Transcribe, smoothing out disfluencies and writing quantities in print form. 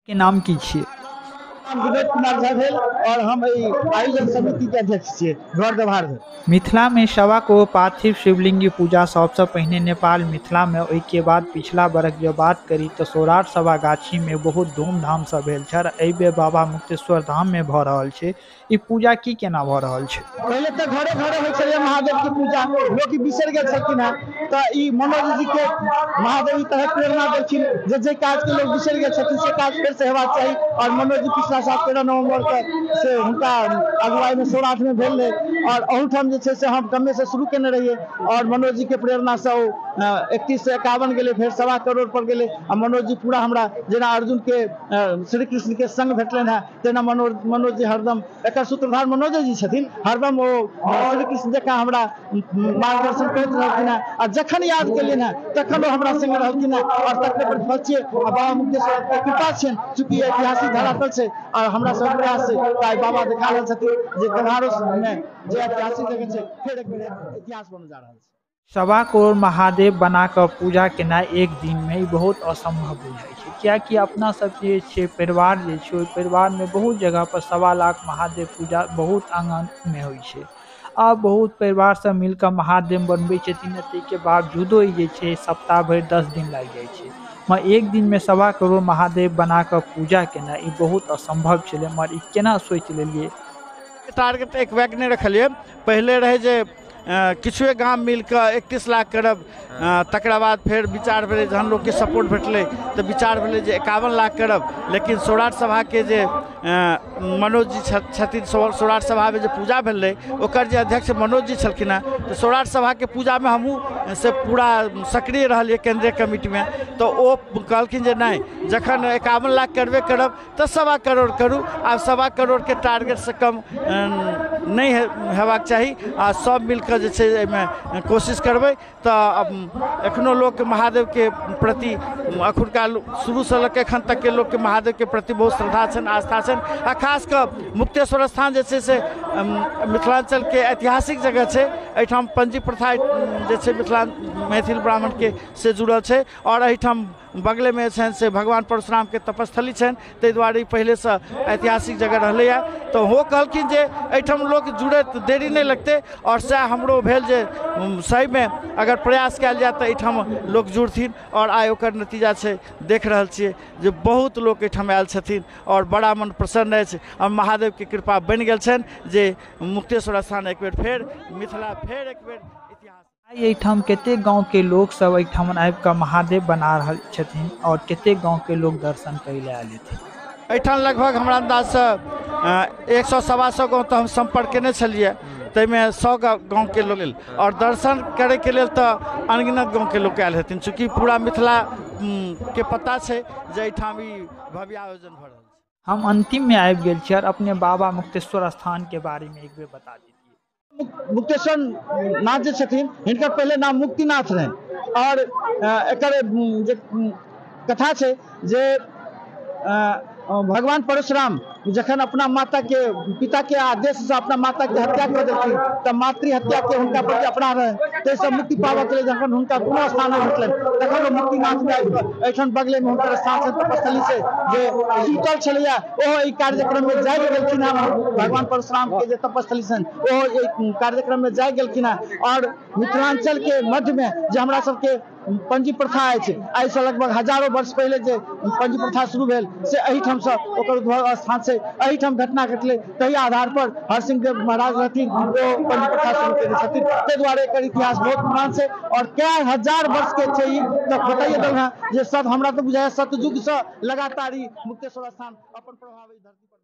के नाम की छियै? विनोद कुमार झा भेल और हम एहि आयोजन समिति के अध्यक्ष छियै घर देवहार। मिथिला में 1.25 करोड़ पार्थिव शिवलिंग की पूजा सबसे पहिने नेपाल मिथिला में, ओहिके बाद पिछला बरख जब बात करी तो सौराठ सभा गाछी में बहुत धूमधाम से भेल छल। एहि बेर बाबा मुक्तेश्वर धाम में भऽ रहल छै। ई पूजा की केना भऽ रहल छै? पहिले तऽ घरे घरे होइ छलै महादेव के पूजा, लोक बिसरि गेल छलखिन हेँ, तऽ ई मनोज जी के महादेव ई तरह प्रेरणा देलखिन जे जे काज के लोक बिसरि गेल छथिन से काज फेर से हेबाक चाही। और मनोज जी पिछला साल 13 नवम्बर के से हुनका अगुवाई में सौराठ में भेल रहै और अहूठाम जे छै से हम कमे से शुरू केने रहियै और मनोज जी के प्रेरणा से ओ 31 से 51 गेलै, फेर 1.25 करोड़ पर गेलै। आ मनोज जी पूरा हमरा जेना अर्जुन के श्री कृष्ण के संग भेटलनि हेँ तेना मनोज जी हरदम, एकर सूत्रधार मनोजे जी छथिन, हरदम ओ श्री कृष्ण जकाँ हमरा मार्गदर्शन करैत रहलखिन हेँ आ जखन याद केलियनि हेँ तखन ओ हमरा संगे रहलखिन हेँ और तखने प्रतिफल छियै। आ बाबा मुक्तेश्वर के कृपा छनि, चूँकि ऐतिहासिक धरातल छै और हमरा सब प्रयास छै तऽ आइ बाबा देखा रहल छथिन जे देवहारो में जे ऐतिहासिक जगह छै फेर एक बेर इतिहास बनल जा रहल छै। 1.25 करोड़ महादेव बना कऽ पूजा केनाइ एक दिन में ई बहुत असंभव बुझाइ छै, कियाकि अपना सब जे छै परिवार जे छै ओहि परिवार में बहुत जगह पर 1.25 लाख महादेव पूजा बहुत आंगन में होइ छै। आ बहुत परिवार सब मिलकऽ महादेव बनबै छथिन, ताहिके बावजूदो ई जे छै सप्ताह भरि 10 दिन लागि जाइ छै। मगर एक दिन में 1.25 करोड़ महादेव बना कऽ पूजा केनाइ ई बहुत असंभव छलै। मगर ई केना सोचि लेलियै? टारगेट एक बैग नहि रखलियै, पहिले रहै जे किछुए गाम मिलकऽ 31 लाख करब, तकरा बाद फेर विचार भेलै जहन लोकके सपोर्ट भेटलै तऽ विचार भेलै जे 51 लाख करब। लेकिन सौराठ सभाके जे मनोज जी छथिन, सौराठ सभामे जे पूजा भेलै ओकर जे अध्यक्ष मनोज जी छलखिन हेँ, तऽ सौराठ सभाके पूजामे हमहूँ से पूरा सक्रिय रहलियै केंद्रीय कमिटीमे। तऽ ओ कहलखिन जे नहि, जखन 51 लाख करबे करब तऽ 1.25 करोड़ करू। आब 1.25 करोड़के टारगेटसँ कम नहि हेबाक चाही आ सब मिलकऽ जे छै एहिमे कोशिश करबै। तऽ एखनो लोक महादेवके प्रति एखुनका शुरूसँ लऽ कऽ एखन तकके लोकके महादेवके प्रति बहुत श्रद्धा छनि, आस्था छनि। आ खास कऽ मुक्तेश्वर स्थान जे छै से मिथिलाञ्चलके ऐतिहासिक जगह छै। एहिठाम पंजी प्रथा जे छै मिथिला मैथिल ब्राह्मणके से जुड़ल छै और एहिठाम बगलेमे छनि से भगवान परशुरामके तपस्थली छनि, ताहि दुआरे पहिलेसँ ऐतिहासिक जगह रहलैए। तऽ ओ कहलखिन जे एहिठाम लोक जुड़ैत देरी नहि लगतै और सएह हमरो भेल जे सहीमे अगर प्रयास कयल जाय तऽ एहिठाम लोक जुड़थिन। और आइ ओकर नतीजा छै, देख रहल छियै जे बहुत लोक एहिठाम आयल छथिन और बड़ा मन प्रसन्न अछि आ महादेवके कृपा बनि गेल छनि जे मुक्तेश्वर स्थान एक बेर फेर मिथिला फेर एक बेर इतिहास। आइ एहिठाम कतेक गाँवके लोक सब एहिठाम आबि कऽ महादेव बना रहल छथिन और कतेक गाँवके लोक दर्शन करै लए आयल हेथिन? एहिठाम लगभग हमरा अन्दाजसँ 100 125 गाँव तऽ हम सम्पर्क केने छलियै, ताहिमे 100 गाँवके लोक और दर्शन करैके लेल तऽ अनगिनत गाँवके लोक आयल हेथिन। चूँकि पूरा मिथिला के पता छै जे एहिठाम ई भव्य आयोजन भऽ रहल छै। हम अंतिम में आबि गेल छी और अपने बाबा मुक्तेश्वर स्थान के बारे में एक बेर बता दितियै। मुक्तेश्वर नाथ जे छथिन हिनकर पहिले नाम मुक्तिनाथ रहनि और एकर जे कथा छै जे भगवान परशुराम जखन अपना माता के पिता के आदेश से अपना माता के हत्या कर देलखिन तऽ मातृ हत्या के हुनका प्रति अपराध रहनि, ताहिसँ मुक्ति पाबऽ के लेल जखन हुनका कोनो स्थान नहि भेटलनि तखन ओ मुक्तिनाथ में आबि कऽ एहिठाम बगले में हुनकर स्थान छनि, तपस्थली छै जे सुतल छलैया ओहो एहि कार्यक्रम में जागि गेलखिन हेँ। भगवान परशुराम के जे तपस्थली छनि ओहो एहि कार्यक्रम में जागि गेलखिन हेँ। और मिथिलांचल के मध्य में जे हमरा सबके पंजी प्रथा अछि, आइसँ लगभग हजारों वर्ष पहिले जे पंजी प्रथा शुरू भेल से एहिठामसँ ओकर उद्भव स्थान छै। एहिठाम घटना घटलै ताहि आधार पर हरसिंह देव महाराज रहथिन, ओ पंजी प्रथा शुरू केने छथिन। ताहि दुआरे एकर इतिहास बहुत पुरान छै और कए हजार वर्ष के छै ई। तऽ बताइए देलहुँ हेँ जे सब हमरा तऽ बुझाइए सतयुगसँ लगातार ई मुक्तेश्वर स्थान अपन प्रभाव एहि धरती पर